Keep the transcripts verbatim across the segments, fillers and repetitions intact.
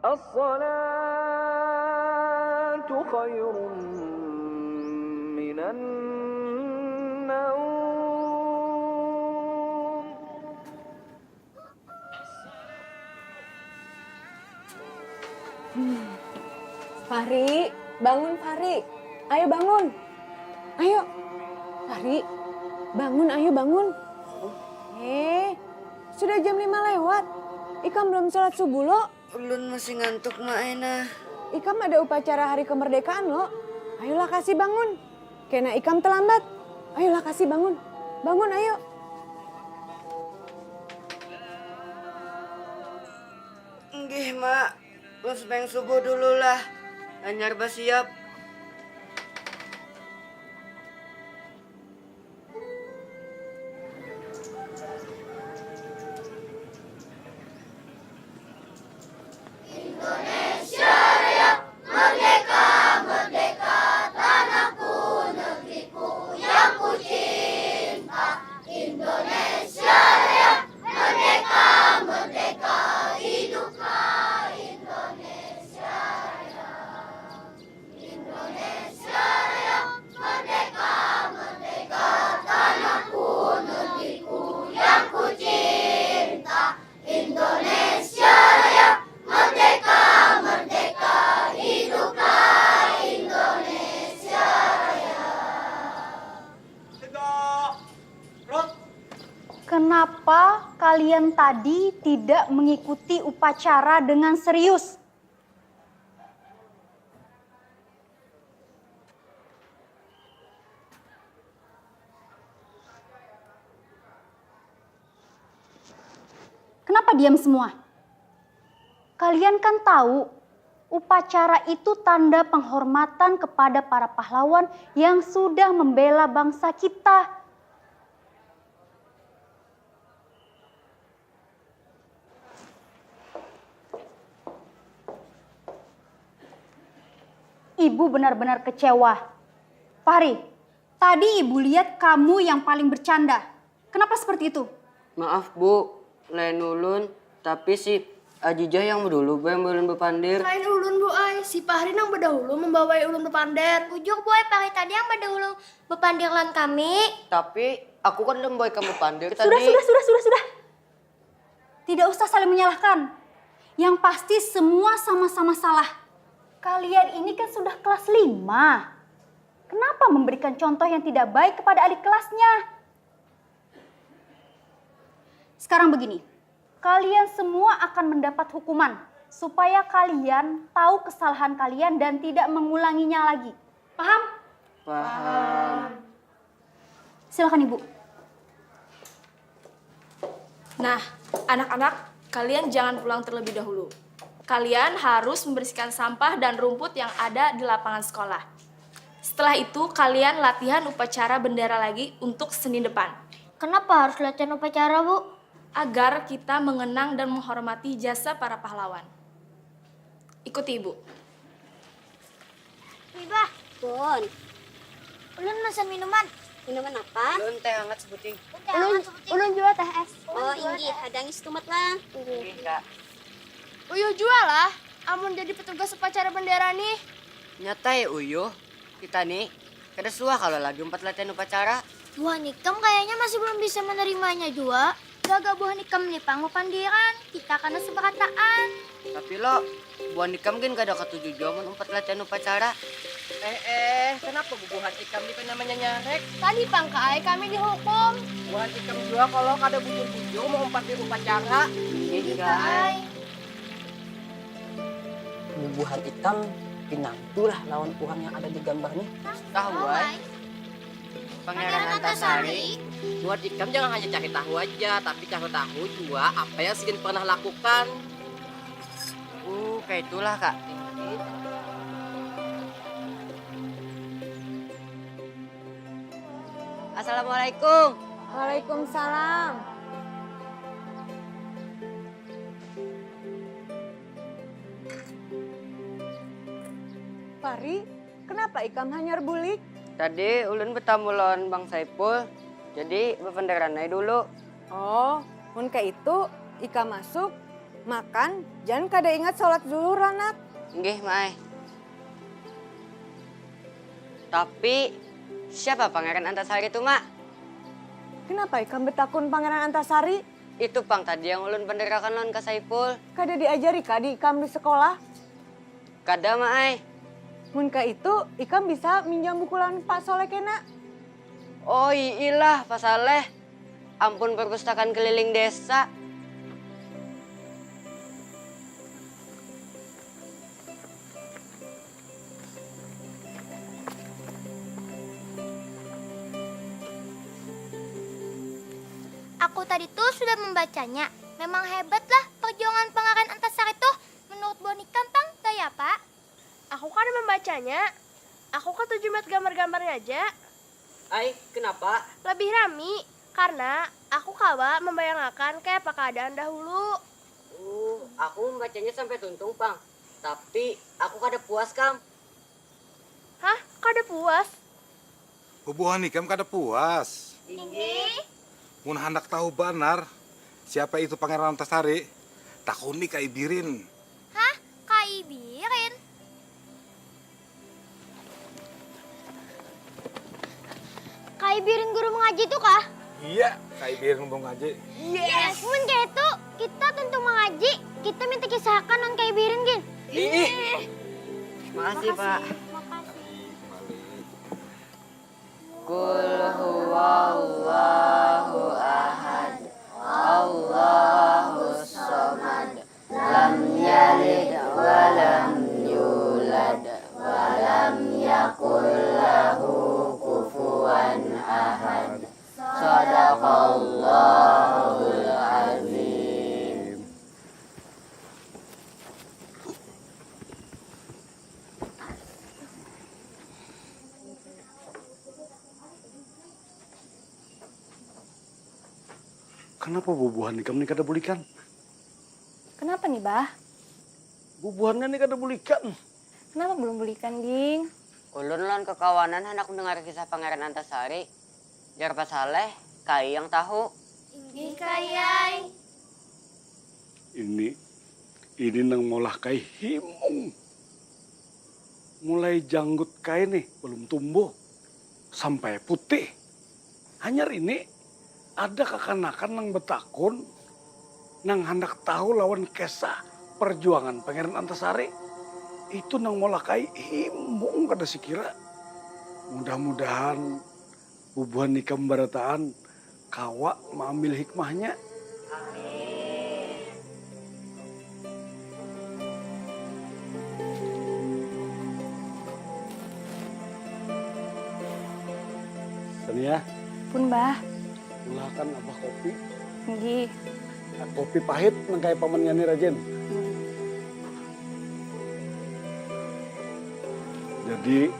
الصلاة خير من النوم. Fahri, bangun Fahri. Ayo bangun. Ayo. Fahri, bangun ayo bangun. Eh, sudah jam lima lewat. Ikam belum sholat subuh lo? Ulun masih ngantuk ma ai nah. Ikam ada upacara hari kemerdekaan lo. Ayolah kasih bangun. Kena ikam terlambat. Ayolah kasih bangun. Bangun ayo. Nggih ma, ulun sembahyang subuh dulu lah. Hanyar basiap. Kenapa kalian tadi tidak mengikuti upacara dengan serius? Kenapa diam semua? Kalian kan tahu, upacara itu tanda penghormatan kepada para pahlawan yang sudah membela bangsa kita. Ibu benar-benar kecewa. Fahri, tadi ibu lihat kamu yang paling bercanda. Kenapa seperti itu? Maaf bu, lain ulun, tapi si Ajijah yang dulu bu yang ulun bepandir. Lain ulun bu ai, si Fahri nang bedahulu membawai ulun bepander. Bujur bu ai, Fahri tadi yang bedahulu bepandir lan kami. Tapi aku kada membawai ikam bepandir tadi. Sudah, sudah, sudah, sudah, sudah. Tidak usah saling menyalahkan. Yang pasti semua sama-sama salah. Kalian ini kan sudah kelas lima. Kenapa memberikan contoh yang tidak baik kepada adik kelasnya? Sekarang begini, kalian semua akan mendapat hukuman supaya kalian tahu kesalahan kalian dan tidak mengulanginya lagi. Paham? Paham. Silakan Ibu. Nah, anak-anak, kalian jangan pulang terlebih dahulu. Kalian harus membersihkan sampah dan rumput yang ada di lapangan sekolah. Setelah itu, kalian latihan upacara bendera lagi untuk Senin depan. Kenapa harus latihan upacara, Bu? Agar kita mengenang dan menghormati jasa para pahlawan. Ikuti Ibu. Ibah. Pun. Ulun mesen minuman. Minuman apa? Ulun teh hangat sebuting. Ulun teh hangat sebuting. Ulun jua teh es. Oh, inggih, hadangi setumat lah. Inggih, Kak. Uyuh jua lah, amun jadi petugas upacara bendera nih. Nyata ya Uyuh, kita nih kada suah kalau lagi umpat latihan upacara. Buhan ikam kayaknya masih belum bisa menerimanya jua. Jaga buhan ikam nih pang bepandiran, kita kada seberataan. Tapi lo, buhan ikam gin kada katuju jua mun umpat latihan upacara. Eh eh, kenapa bubuhan ikam dikena manyanyarek? Tadi pang ka ai kami dihukum. Buhan ikam jua kalo kada bujur-bujur mau umpat di upacara. Iya ka ai. Bubuhan ikam pinangtu lah lawan urang yang ada di gambar nih. Tahu ai. Pangeran Antasari. Buat ikam jangan hanya cari tahu aja, tapi cari tahu jua apa yang sidin pernah lakukan. Uh, kayak itulah kak. Assalamualaikum. Waalaikumsalam. Pari, kenapa ikam hanyar bulik? Tadi ulun betamu lawan Bang Saipul, jadi bependeran ai dulu. Oh, mun kaitu, ikam masuk, Makan, jan kada ingat salat zuhur, anak. Nggih, Ma ai. Tapi, siapa Pangeran Antasari tu, Ma? Kenapa ikam betakun Pangeran Antasari? Itu pang tadi yang ulun banderakan lawan Ka Saipul. Kada diajari kah di ikam di sekolah? Kada, Ma ai. Mun kaitu, ikam bisa minjam buku lawan Pak Soleh kena. Oh iilah, Pak Saleh. Ampun perpustakaan keliling desa. Aku tadi tuh sudah membacanya. Memang hebat lah perjuangan Pangeran Antasari tuh. Menurut buhan ikam pang, kaya apa? Aku kada membacanya. Aku katuju melihat gambar-gambarnya aja. Ai, kenapa? Lebih rami, karena aku kawa membayangakan kayapa keadaan dahulu. Uh, aku membacanya sampai tuntung, pang. Tapi, aku kada puas, kam. Hah? Kada puas? Bubuhan ikam kada puas? Inggih. Mun handak tahu banar siapa itu Pangeran Antasari, takuni Kai Birin. Hah? Kai Birin? Kai Birin guru mengaji tu kah? Iya, Kai Birin guru mengaji. Yes! Mun kaya itu, kita tuntung mengaji, kita minta kisah akan lawan Kai Birin gin. Ih! Makasih, Pak. Makasih. Qul huwallahu ahad, Allahus samad, lam yalid walam yulad, walam yakul lahu kufuwan ahad. Sadaqallahul azim. Kanapa bubuhan ikam ni kada bulikan? Kanapa ni bah? Bubuhannya ni kada bulikan. Kanapa balum bulikan ding? Ulun lawan kakawanan handak mandangari kisah Pangeran Antasari. Jar Pak Saleh, Kai yang tahu. Inggih Kai ai. Ini, ini nang maulah Kai himung. Mulai janggut Kai nih balum tumbuh, sampai putih. Hanyar ini ada kakanakan nang betakun nang handak tahu lawan kesah perjuangan Pangeran Antasari. Itu nang maulah Kai himung kada sikira. Mudah-mudahan bubuhan ikam barataan kawa maambil hikmahnya. Sania. Pun bah. Ulahakan abah kopi. Nggih. Kopi pahit nang kaya pamannya ni rajin. Hmm. Jadi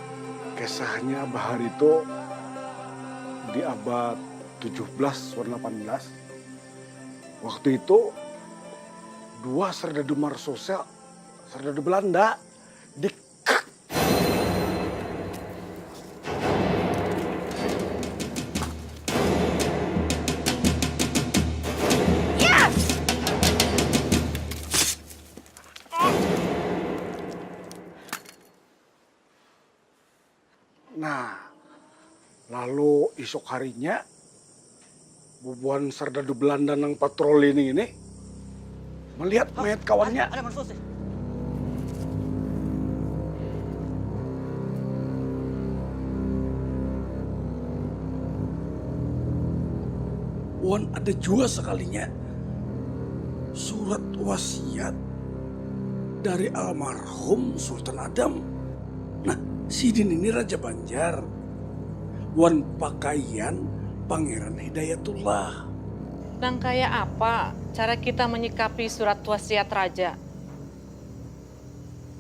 kisahnya bahari itu di abad tujuh belas wan delapan belas. Waktu itu dua serdadu Marsusa, serdadu Belanda, di Nah, lalu isuk harinya bubuhan sardadu Belanda nang patroli ning ini melihat mayat kawannya. Wan ada jua sakalinya surat wasiat dari almarhum Sultan Adam. Nah, sidin ini Raja Banjar wan pakaian Pangeran Hidayatullah. Nang kaya apa cara kita menyikapi surat wasiat Raja?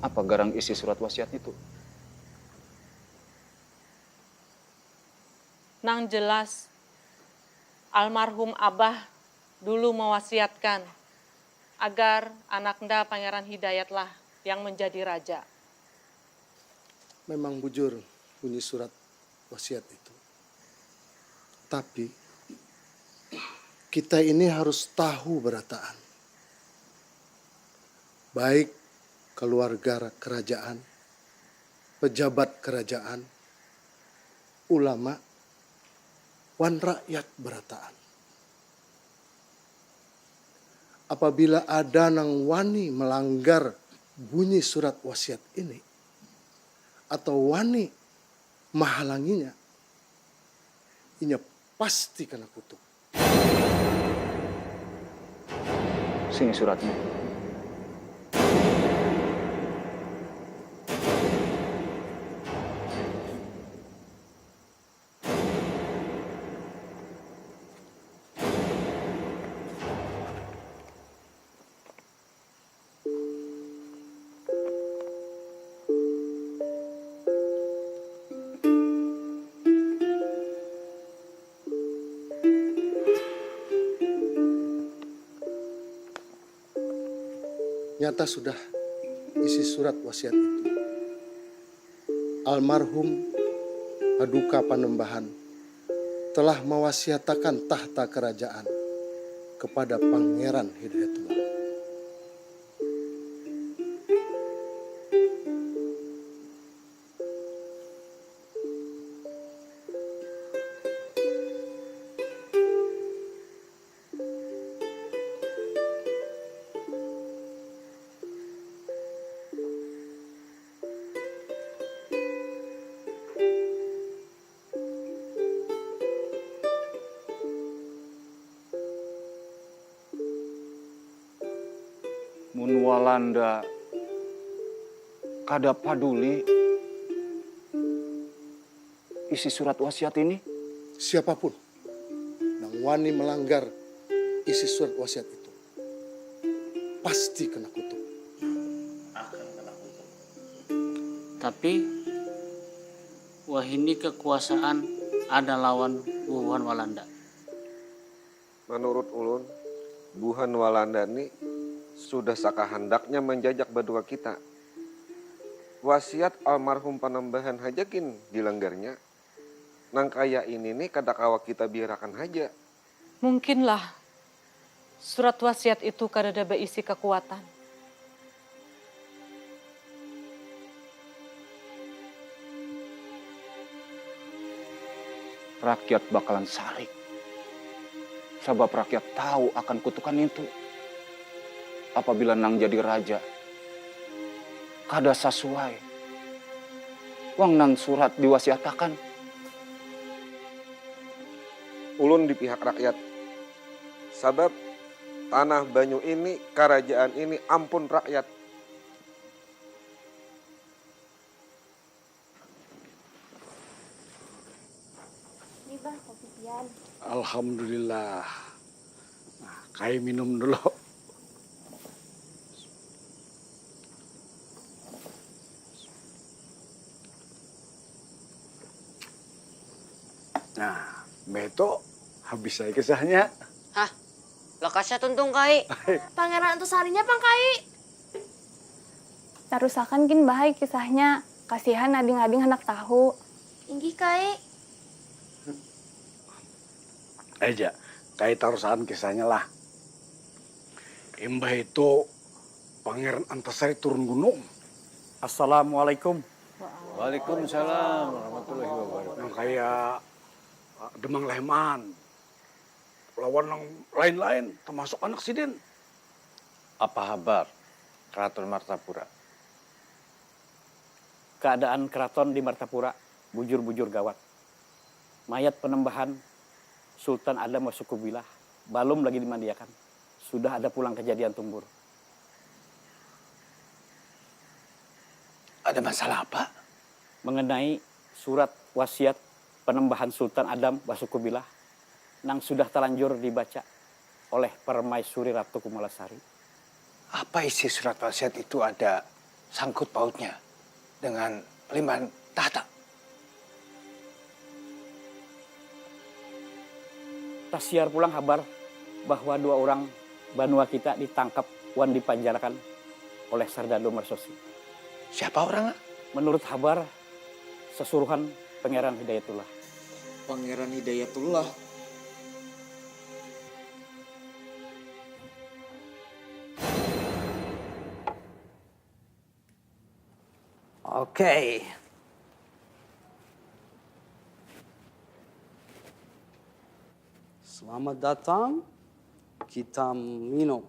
Apa garang isi surat wasiat itu? Nang jelas, almarhum Abah dulu mewasiatkan agar anaknda Pangeran Hidayatlah yang menjadi raja. Memang bujur bunyi surat wasiat itu. Tapi, kita ini harus tahu berataan. baik keluarga kerajaan, pejabat kerajaan, ulama, wan rakyat berataan. Apabila ada nang wani melanggar bunyi surat wasiat ini atau wani mahalanginya, inya pasti kena kutuk. Sini suratnya. Nyata sudah isi surat wasiat itu. Almarhum Paduka Panembahan telah mewasiatakan tahta kerajaan kepada Pangeran Hidayatullah. Mun Walanda kada paduli isi surat wasiat ini? Siapapun nang wani melanggar isi surat wasiat itu pasti kena kutuk. Tapi wahini kekuasaan ada lawan bubuhan Walanda. Manurut ulun, buhan Walanda ni sudah sakahandaknya manjajak badua kita. Wasiat almarhum Panambahan haja gin dilanggarnya. Nang kaya ini ni kada kawa kita biarakan haja. Mungkinlah surat wasiat itu kadada baisi kakuatan. Rakyat bakalan sarik, sabab rakyat tahu akan kutukan nintu. Apabila nang jadi raja kada sasuai wang nang surat diwasiatakan. Ulun di pihak rakyat, sabab tanah banyu ini, karajaan ini ampun rakyat. Ni bah kopi pian. Alhamdulillah. Nah, kai minum dulu. Nah, beto habis saya kisahnya. Hah? Lakasnya tuntung kai. Pangeran Antasarinya pang kai. Tarusakan gin bahai kisahnya, kasihan ading-ading handak tahu. Inggih kai. Aja, kai tarusakan kisahnya lah. Imbah itu Pangeran Antasari turun gunung. Assalamualaikum. Waalaikumsalam warahmatullahi wabarakatuh. Nang kaya Demang Leman. Lawan nang lain-lain, tamasuk anak sidin. Apa habar Keraton Martapura? Keadaan keraton di Martapura bujur-bujur gawat. Mayat penembahan Sultan Adam Wasukubilah balum lagi dimandiakan. Sudah ada pulang kejadian tumbur. Ada masalah apa? Mengenai surat wasiat penembahan Sultan Adam Wasukubilah nang sudah talanjur dibaca oleh Permaisuri Ratu Kumalasari. Apa isi surat wasiat itu ada sangkut pautnya dengan Liman Tahta? Tasiar pulang habar bahwa dua orang banua kita ditangkap wan dipanjarakan oleh Sardadu Marsosi. Siapa orangnya? Menurut habar, sesuruhan Pangeran Hidayatullah. Pangeran Hidayatullah. Oke. Selamat datang. Kita minum.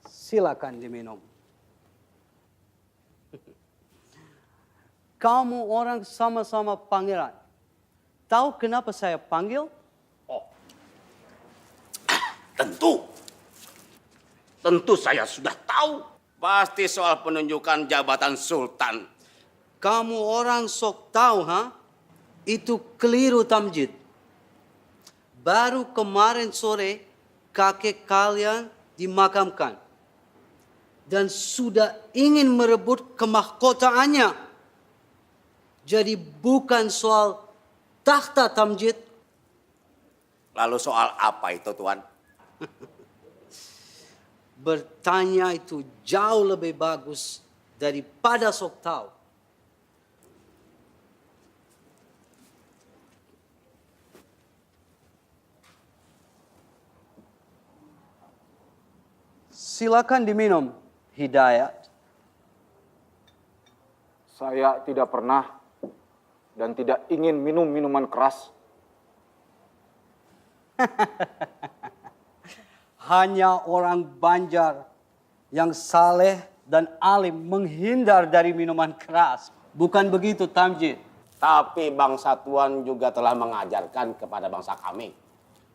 Silakan diminum. Kamu orang sama-sama pangeran. Tahu kenapa saya panggil? Oh, tentu. Tentu saya sudah tahu. Pasti soal penunjukan jabatan sultan. Kamu orang sok tahu, ha? Itu keliru, Tamjid. Baru kemarin sore kakek kalian dimakamkan dan sudah ingin merebut kemahkotaannya. Jadi bukan soal takhta, Tamjid. Lalu soal apa itu, Tuan? Bertanya itu jauh lebih bagus daripada sok tahu. Silakan diminum, Hidayat. Saya tidak pernah dan tidak ingin minum minuman keras. Hanya orang Banjar yang saleh dan alim menghindar dari minuman keras. Bukan begitu, Tamjid? Tapi bangsa Tuan juga telah mengajarkan kepada bangsa kami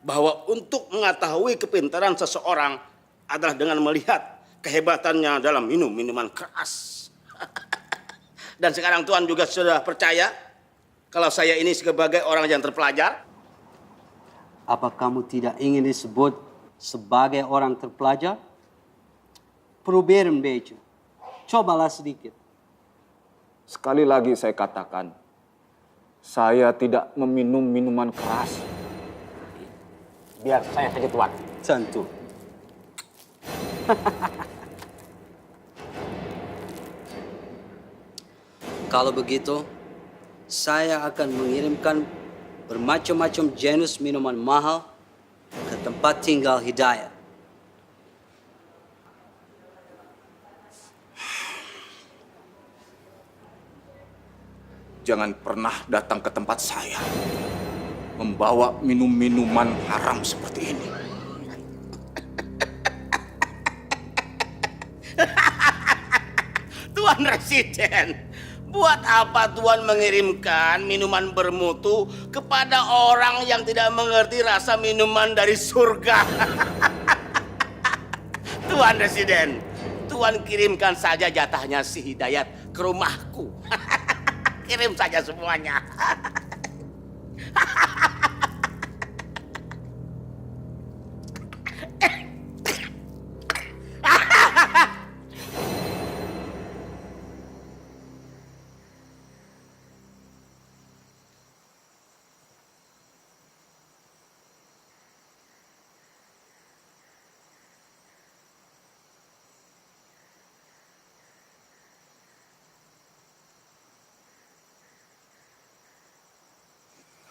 bahwa untuk mengetahui kepintaran seseorang adalah dengan melihat kehebatannya dalam minum minuman keras. Dan sekarang Tuan juga sudah percaya kalau saya ini sebagai orang yang terpelajar? Apa kamu tidak ingin disebut sebagai orang terpelajar? Proberin beja. Cobalah sedikit. Sekali lagi saya katakan, saya tidak meminum minuman keras. Biar saya saja, Tuan. Tentu. Kalau begitu, saya akan mengirimkan bermacam-macam jenis minuman mahal ke tempat tinggal Hidayat. Jangan pernah datang ke tempat saya membawa minum-minuman haram seperti ini. Tuan Residen, buat apa Tuan mengirimkan minuman bermutu kepada orang yang tidak mengerti rasa minuman dari surga? Tuan Residen, Tuan kirimkan saja jatahnya si Hidayat ke rumahku. Kirim saja semuanya.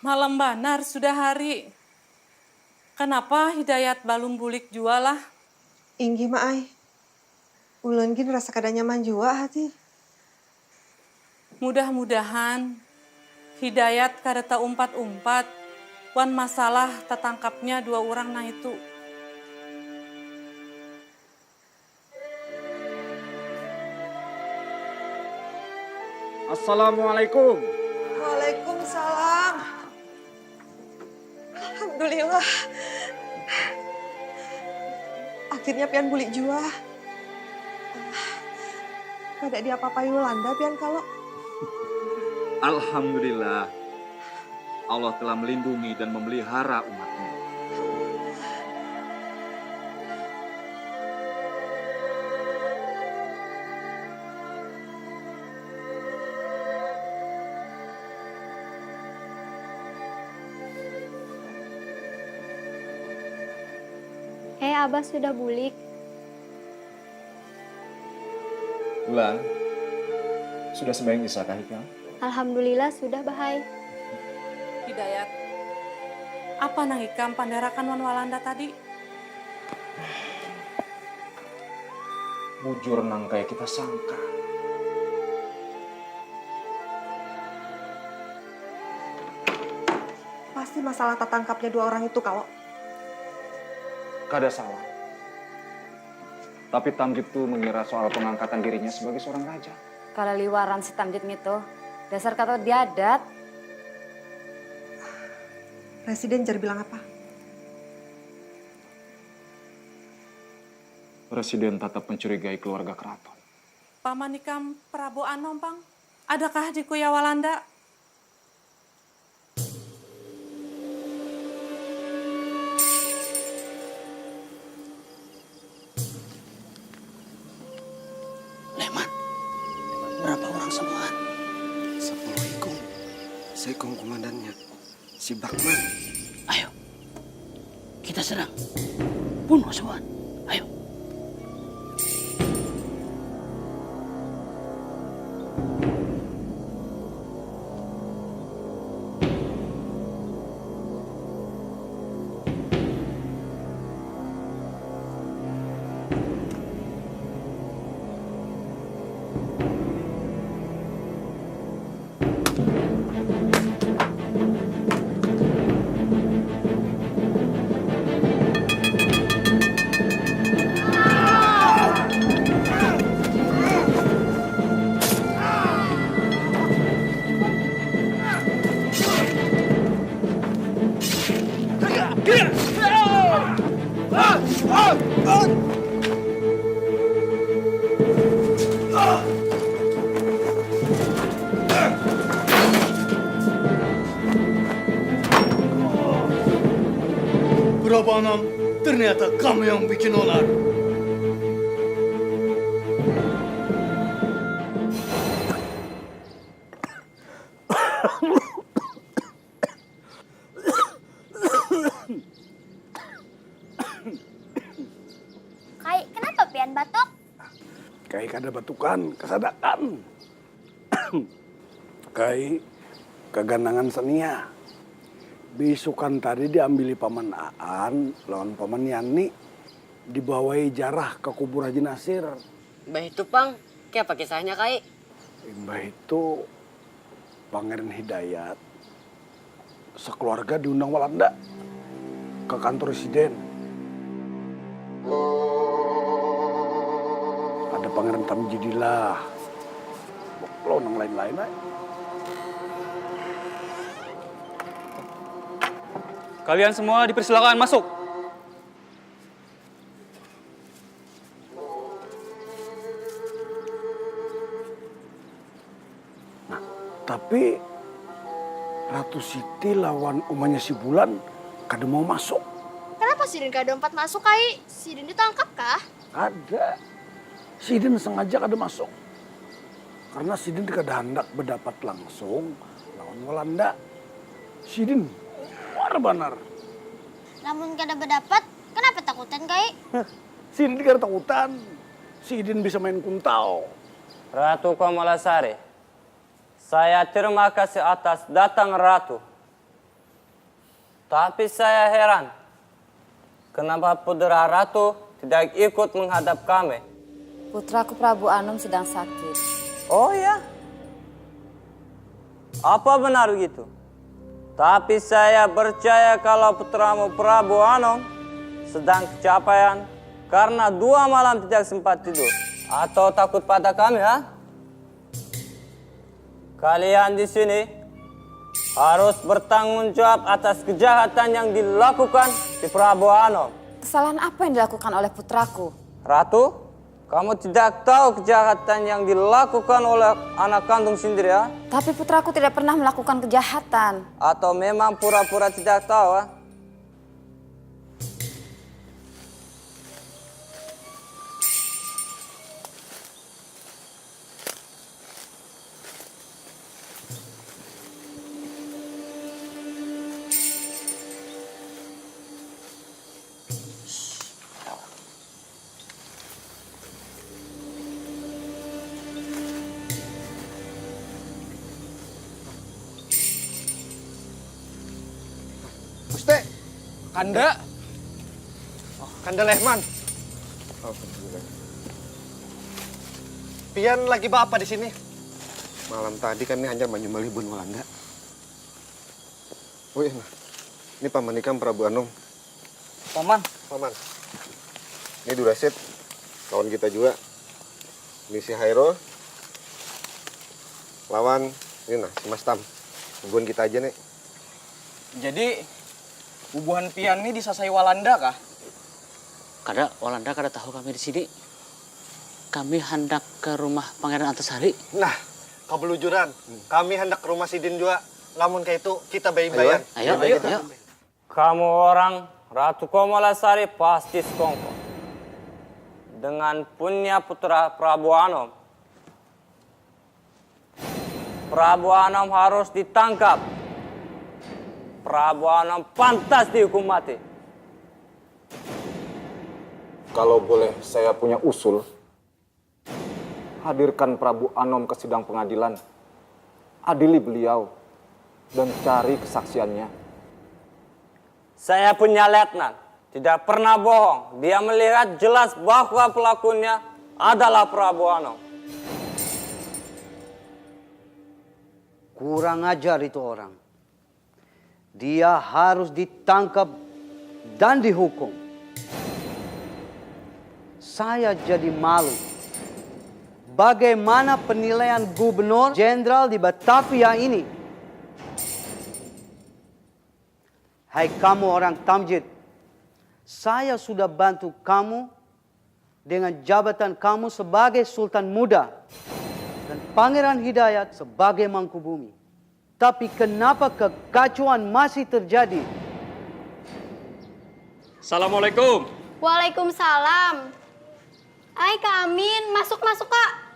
Malam banar sudah hari. Kanapa Hidayat balum bulik jua lah? Inggih ma ai. Ulun gin rasa kada nyaman jua hati. Mudah-mudahan Hidayat kada taumpat-umpat wan masalah tatangkapnya dua urang naitu. Assalamualaikum. Waalaikumsalam. Alhamdulillah. Akhirnya pian bulik jua. Kada diapa-apai Yulanda pian kalo. Alhamdulillah. Allah telah melindungi dan memelihara umatnya. Heh, Abah sudah bulik. Wulan, sudah sembahyang Isya kah ikam? Alhamdulillah sudah, Bah ai. Hidayat, apa nang ikam pandarakan wan Walanda tadi? Bujur nang kaya kita sangka. Pasti masalah tatangkapnya dua orang itu kalo. Kada salah. Tapi Tamjid tu mengira soal pengangkatan dirinya sebagai seorang raja. Kalaliwaran si Tamjid ngitu. Dasar kataut diadat. Presiden jar bilang apa? Presiden tatap mencurigai keluarga keraton. Paman ikam Prabu Anom pang, adakah di kuya Walanda? Leman, berapa orang samuan? Sepuluh ikung. Seikung komandannya. Si Bakman. Ayo. Kita serang. Bunuh samuan. Ayo. Berapa enam? Ternyata kamu yang bikin onar. Kai, kenapa pian batuk? Kai kada batukan, kasadakan. Kai kaganangan sania. Bisukan tadi diambili paman Aan lawan paman Yani, dibawai jarah ka kubur Haji Nasir. Imbah itu pang, kayapa kisahnya Kai? Imbah itu Pangeran Hidayat sakeluarga diundang Walanda ka kantor residen. Ada Pangeran Tamjidillah, lawan nang lain-lain ai. Kalian semua dipersilakan masuk. Nah, tapi Ratu Siti lawan umanya si Bulan kada mau masuk. Kenapa sidin kada umpat masuk ai? Sidin ditangkap kah? Kada. Sidin sengaja kada masuk. Karena sidin kada handak bedapat langsung lawan Walanda. Sidin muar banar. Lamun kada bedapat, kenapa takutan kai? Sidin kada takutan. Sidin bisa main kuntal. Ratu Kamalasari, saya terima kasih atas datang Ratu. Tapi saya heran, kenapa putra Ratu tidak ikut menghadap kami? Putraku Prabu Anom sedang sakit. Oh ya? Apa benar begitu? Tapi saya percaya kalau putramu Prabu Anom sedang kecapean karena dua malam tidak sempat tidur. Atau takut pada kami, ha? Kalian di sini harus bertanggung jawab atas kejahatan yang dilakukan di Prabu Anom. Kesalahan apa yang dilakukan oleh putraku? Ratu, kamu tidak tahu kejahatan yang dilakukan oleh anak kandung sendiri, ya? Tapi putraku tidak pernah melakukan kejahatan. Atau memang pura-pura tidak tahu, ah? Gusti. Kanda. Oh, Kanda Lehman. Pian lagi baapa di sini? Malam tadi kami hanyar manyumbalih buhan Walanda. Wih, nah. Ini paman ikam Prabu Anom. Paman. Paman. Ini Durasit, kawan kita juga. Ini si Hairul. Lawan ini nah si Mas Tam. Bubuhan kita aja nih. Jadi bubuhan pian nih disasai Walanda kah? Kada, Walanda kada tahu kami di sini. Kami handak ke rumah Pangeran Antasari. Nah, kabelujuran. Kami handak ke rumah sidin juga. Lamun kayak itu kita bayi-bayan. Ayo, ayo, ayo. Kamu orang Ratu Komolasari pasti sekongkol dengan punya putra Prabu Anom. Prabu Anom harus ditangkap. Prabu Anom pantas dihukum mati. Kalau boleh saya punya usul, hadirkan Prabu Anom ke sidang pengadilan. Adili beliau dan cari kesaksiannya. Saya punya letnan, tidak pernah bohong. Dia melihat jelas bahwa pelakunya adalah Prabu Anom. Kurang ajar itu orang. Dia harus ditangkap dan dihukum. Saya jadi malu. Bagaimana penilaian gubernur jenderal di Batavia ini? Hai kamu orang Tamjid, saya sudah bantu kamu dengan jabatan kamu sebagai Sultan Muda dan Pangeran Hidayat sebagai Mangkubumi. Tapi kenapa kekacauan masih terjadi? Assalamualaikum. Waalaikumsalam. Ai Kak Amin, masuk masuk Kak.